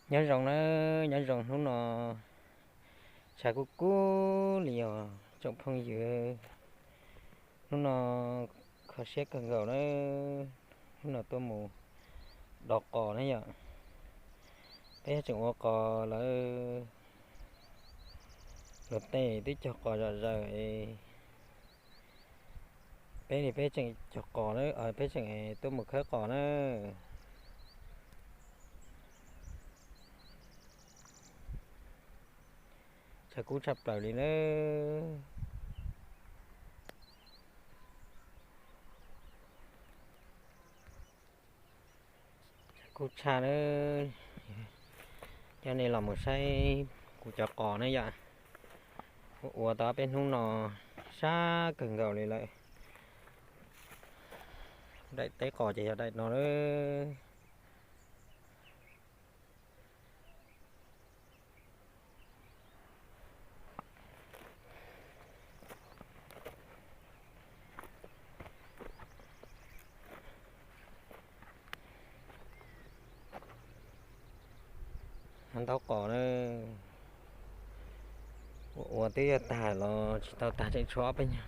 Nyob zoo na, nyob zoo hnub no tshav kub kub li os tsoom phooj ywg. Hnub no kho siab kawg nkaus na, hnub no tuaj mus do qos na yom. Peb tseem ua qos lawm, luag tej twb cog qos zom zaws. Peb li peb tseem cog qos na, peb tseem tuaj mus khawb qos na. Tshav kub tshaj plaws li na. Tshav kub tshaj na. Coj nej los mus saib kuv cov qos na yom. Ua tau peb hnub no sab kawg nkaus li lawm. Daim teb qos ces yog daim no na. Ntaub qos na, ua twb yog tag los tsis tau tag, tseem tshuav ob peb nyuag,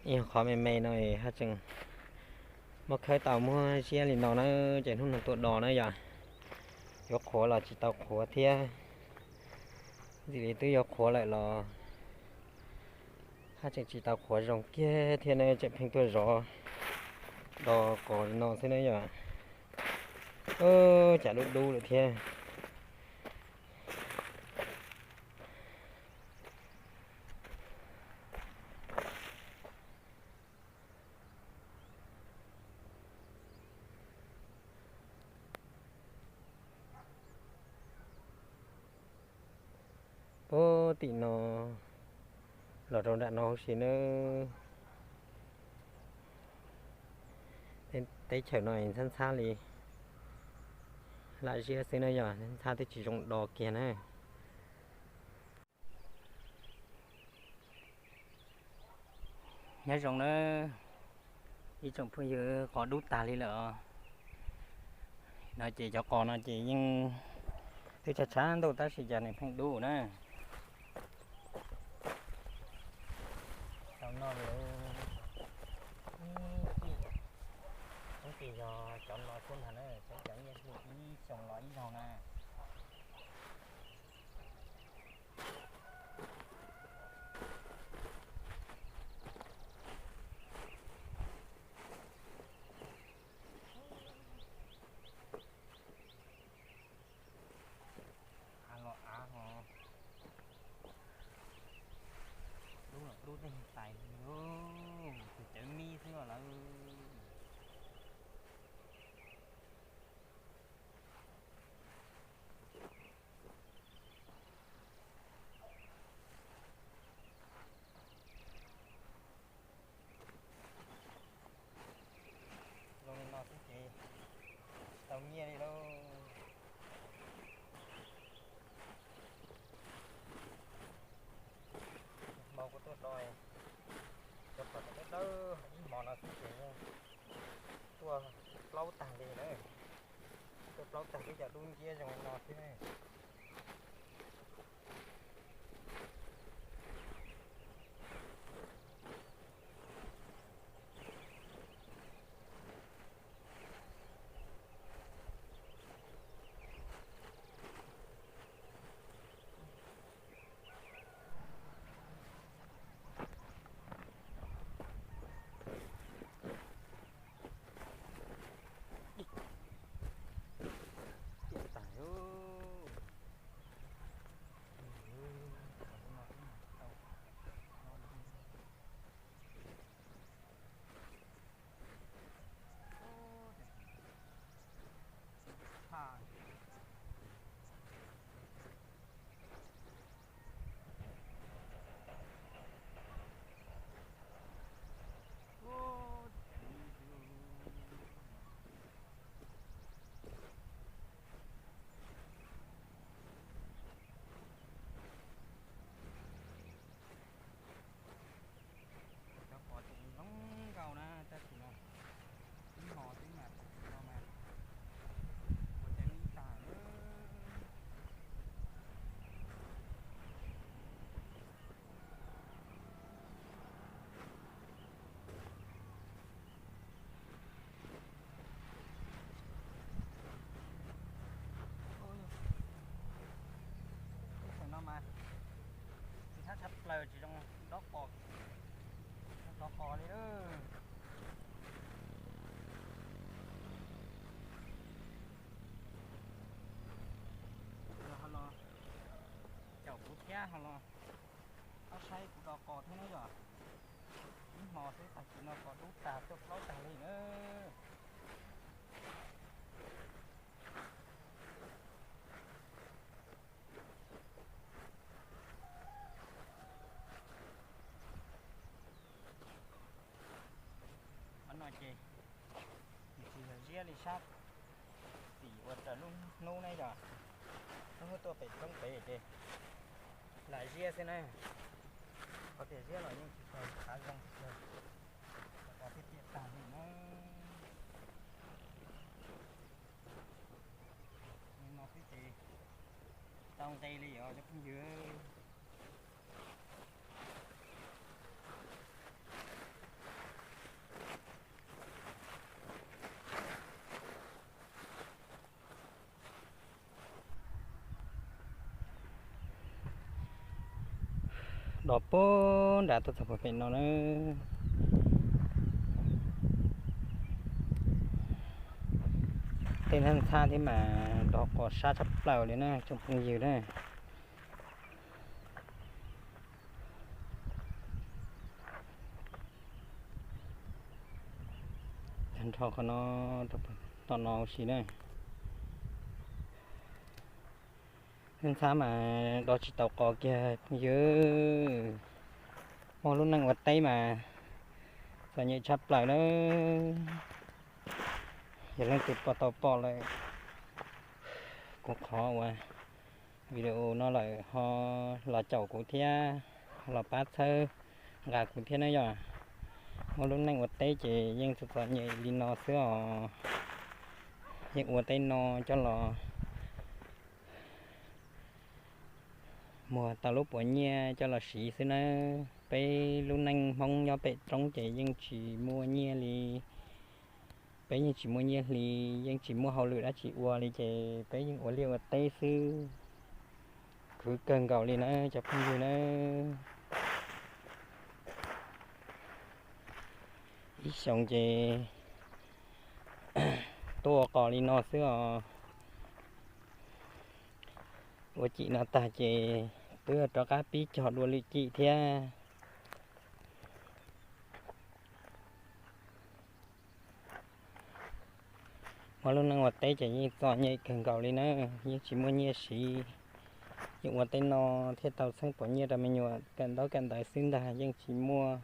ib nyuag qhov me me no haj tseem muab khawb tau muab ziab li no na, ces hnub no tuaj do na yom. Yuav qhuav los tsis tau qhuav thiab, ntxim li twb yuav qhuav lawm los haj tseem tsis tau qhuav zoo kiag thiab na, tseem pheej tuaj zov do qos li no xwb na yom. Cas dub dub lawm thiab. Puag tim no los rau nram no huv si nawb. Teb chaws no ntxhab ntxhab li, lam ziab xwb na yog ntxhab twb tsis zoo do kiag na. Nyob zoo na ib tsoom phooj ywg, qos dub tag li lawm os. No ces cov qos no ces yeej twb tshav tshav ntuj tab sis cas nws pheej dub na. Tau noj li ib txhij, ib txhij yog cov no xwb ntag na, cov nyiaj hli ib xyoo los ib zaug na. Av los av ho, dub los dub tej tais li, tus cawv mib xwb los lawm. Zoo li no xwb ces tsis tau nyiaj li lauj. Hmo kuv tuaj do cov qos dawb dawb ib hmo no xwb ces yeej tuaj plaub tag li na. Tuaj plaub tag twb cov dub nciab zoo li no xwb na. Tiam tas, Ho los, ho saib kuv do qos thiab na yom. Ib hmo xwb tag kis no qos dub tag tuaj plaub tag li na. Qhov no ces nws tsis yog ziab li sab tim uas raws lub hnub ne yom. Lub hnub tuaj pem roob pem ces lam ziab xwb na. Qhov tias ziab los yeej tsis tau khav zoo tsis tau, qos thiaj piam tag li na. Li no xwb ces tau nqe li os cov phooj ywg. Dos puag nrad tuaj txog puag pem no na. Tej neeg ntxhab thiab mas dos qos sab tshaj plaws li na tsoom phooj ywg na. Tag nrho qhov no, tom no ua si na. Neeg ntxhab mas dos tsis tau qos kiag phooj ywg. Muaj lub neej ua teb mas txom nyem tshaj plaws na. Yog leej twg pom tau pom lawm kuv qhov uas video no lawm ho los caum kuv thiab, ho los pab txhawb nqa kuv thiab na yom. Muaj lub neej ua teb ces yeej txom txom nyem li no xwb os. Yeej ua tej no coj los muag tau lub puav nyiaj coj los siv xwb nawb. Peb lub neej Hmoob nyob pem roob ces yeej tsis muaj nyiaj li. Peb yeej tsis muaj nyiaj hli, yeej tsis muaj hauj lwm dab tsi ua li ces peb yeej ua liaj ua teb xwb. Khwv kawg nkaus li na cov phooj ywg na. Ib xyoos ces tuaj ua qos li no xwb os. Ua cim no tag ces twb rov qab pib cog dua lwm cim thiab. Muaj lub neej ua teb ces yeej txom nyem kawg nkaus li na, yeej tsis muaj nyiaj siv. Yeej ua tej no thiaj tau txheeb puav nyiaj rau me nyuam kawm ntaub kawm ntawv xwb ntag, yeej tsis muaj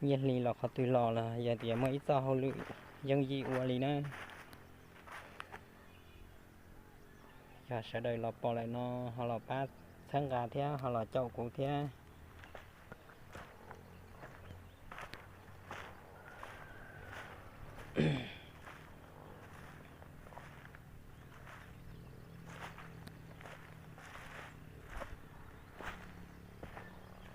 nyiaj hli los qhov twg los lawm, yog tias muaj ib txoj hauj lwm yooj yim ua li na. Yog sawv daws los pom lawm no ho los pab txhawb nqa thiab ho los caum kuv thiab,